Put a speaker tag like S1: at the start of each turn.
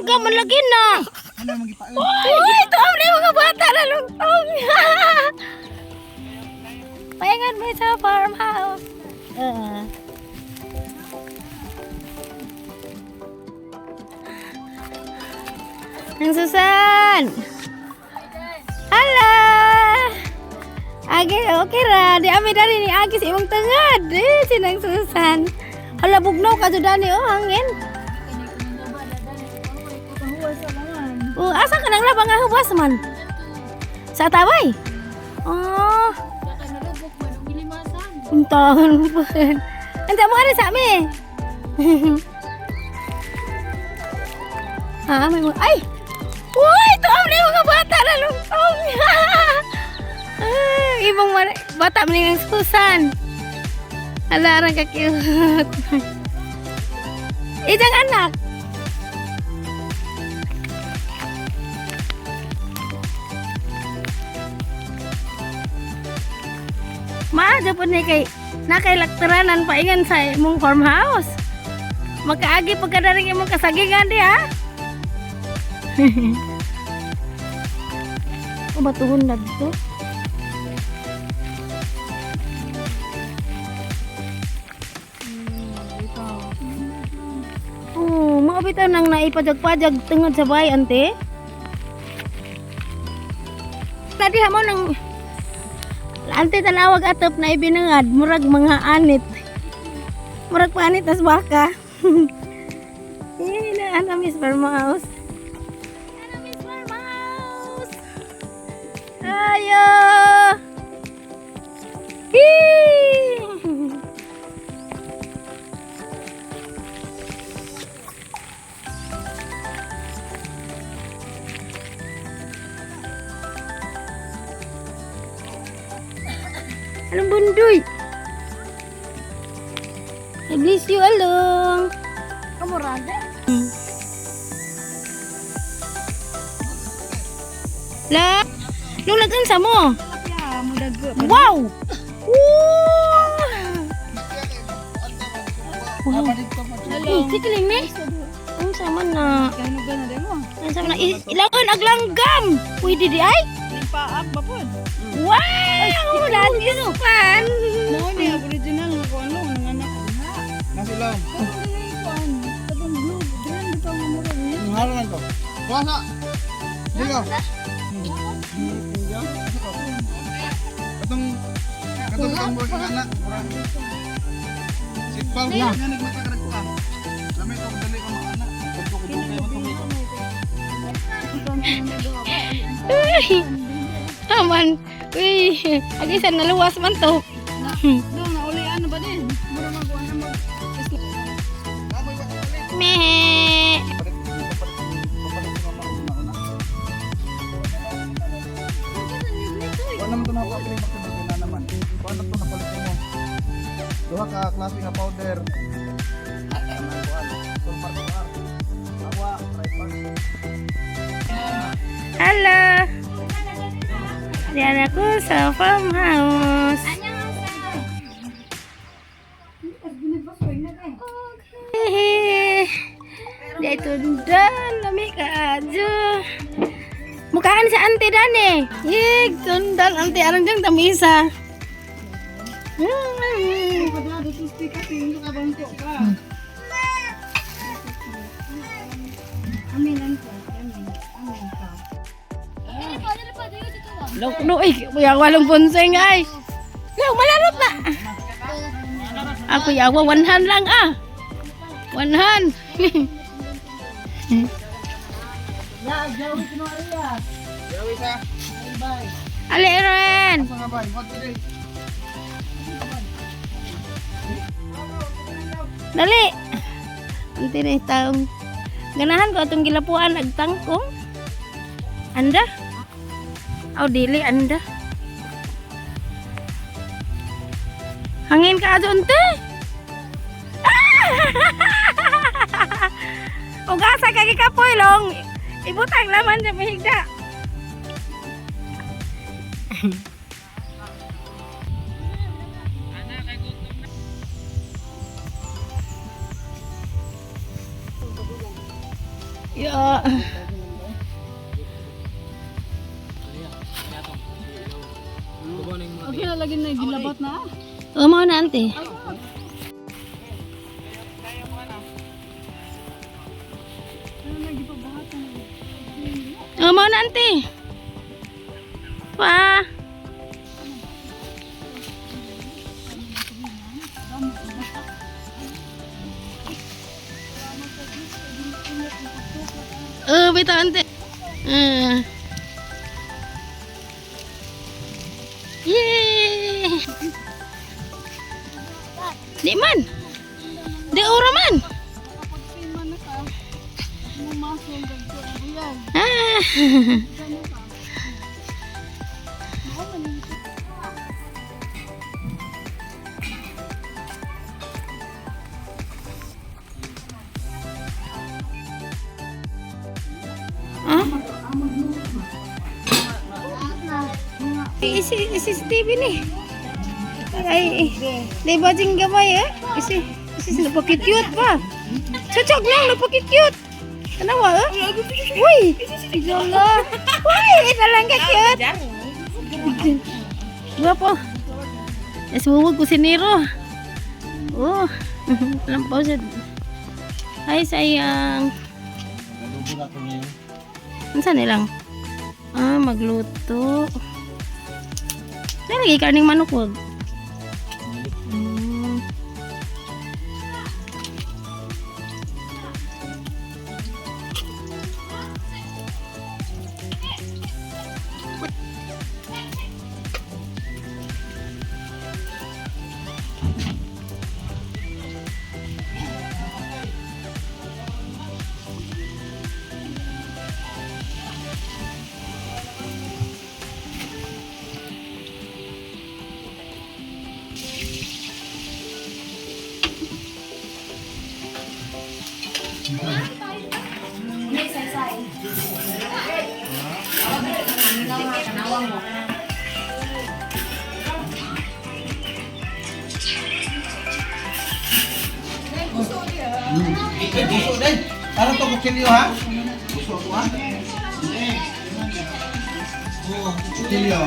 S1: Langgam man lagi na.
S2: Ano man gipaon?
S1: Uy, ito ang mga bata na lungtong. Paingan mo sa farmhouse. Ang Susan! Hello! Agi, okay ra. Di ami dali ni Agi sa imong tangad. Eh, sinang Susan. Hala, bugnaw ka dani oh, hangin. Oh, asa ka nang labang nga huwas man? Sa tabay? Oh. Untahan pa. Ante mo ari sa ami. Ha, may mga ay. Uy, ito ang mga bata na lungtong. Ay, ibang bata man ng Susan. Ala, arang ka-cute. Ijang anak. Maaga po ni kay nakailaktaranan paingan sa imong farmhouse. Makaagi pagkadaring imong kasagingan di ha. O batuhon na dito. Oh, mga bitaw nang naipajag-pajag tungod sa bahay, ante. Tadi mo nang ante tanawag atop na ibinangad murag mga anit. Murag panit tas baka. Eh, na ana Miss Farmhouse. Ana Miss Farmhouse. Ayo. Hee! Anong bundoy? I bless you along.
S3: Kamurada.
S1: La, lulagan sa mo.
S3: Ya, mudago.
S1: Wow! Wow! Wow. Eh, sikiling ni. Ang sama na.
S3: Gano gano din mo.
S1: Ang sama na. Ilangon aglanggam. Pwede di ay?
S3: Paak ba pod?
S1: Wow! That is fun.
S3: Mo ni original nga kuan lo nang anak.
S2: Nasilaw.
S3: Katong dili kuan, katong blue green bitaw nga murag niya.
S2: Ang haran to. Kuha sa. Dito. Katong katong tambor ka na. Sitpaw nga nagmata ka nagkuha. Lamay to dali ka mga anak. Kadto kay dugay man to.
S1: Uy! Aman. Uy, ag isa naluwas man to.
S3: Do na uli ano ba din? Mura magkuan na mag.
S1: Meh.
S2: Palit papalit papalit si mama ko na. Kuha naman to na ako pili na naman. Kuha na to napalit mo. Duha ka klase nga powder. Kanang kuan. Sulfar kuan. Awa, tripod.
S1: Hello. Diyan ako sa farmhouse. Hehe. Di tundan, lami ka adyo. Mukhaan sa ante dan eh. Yig, tundan ante aron diyang tamisa.
S3: Padala do tusti ka tingin ka bangko ka. Amin ko. Amin. Amin ka.
S1: Lok no ay, kuya walong bonseng ay. Law malarot na. Ako yawa one hand lang ah. One hand.
S3: Ya, jawi kuno Arya.
S2: Yawi sa.
S3: Bye.
S1: Ali Ren.
S2: Asa nga ba? What today?
S1: Dali. Ante na taong ganahan ko atong gilapuan agtangkong. Anda? Aw dili anda. Hangin ka adto ante. Ugasa ka gikapoy long. Ibutang laman sa mahigda. Yeah.
S3: Okay na lagi na gilabot na.
S1: Oh, mao na, ante.
S3: Ano na gipabuhatan?
S1: Oh, mao na, ante. Pa. Oh, bitaw, ante. Ah. Yay! Di man. Di ora man.
S3: Kapag na ka, mumasong gagto ang buyag.
S1: Ah.
S3: Gano ka? Mao man yung
S1: Ah? Isi isi TV ni. Ay, di ba jing gamay eh? Isi isi napaka-cute pa. Cocok lang napaka-cute. Tanawa eh? Uy, Lola. Uy, ito lang ka cute. Guwapo. Es huwag kusinero. Oh, lampaw siya. Ay, sayang.
S2: Adobo na ito ngayon.
S1: Unsa nilang? Ah, magluto. Nalagay ka ning manok wag.
S2: Gusto din. Ano to kutsilyo ha? Gusto ko ha? Oo, kutsilyo.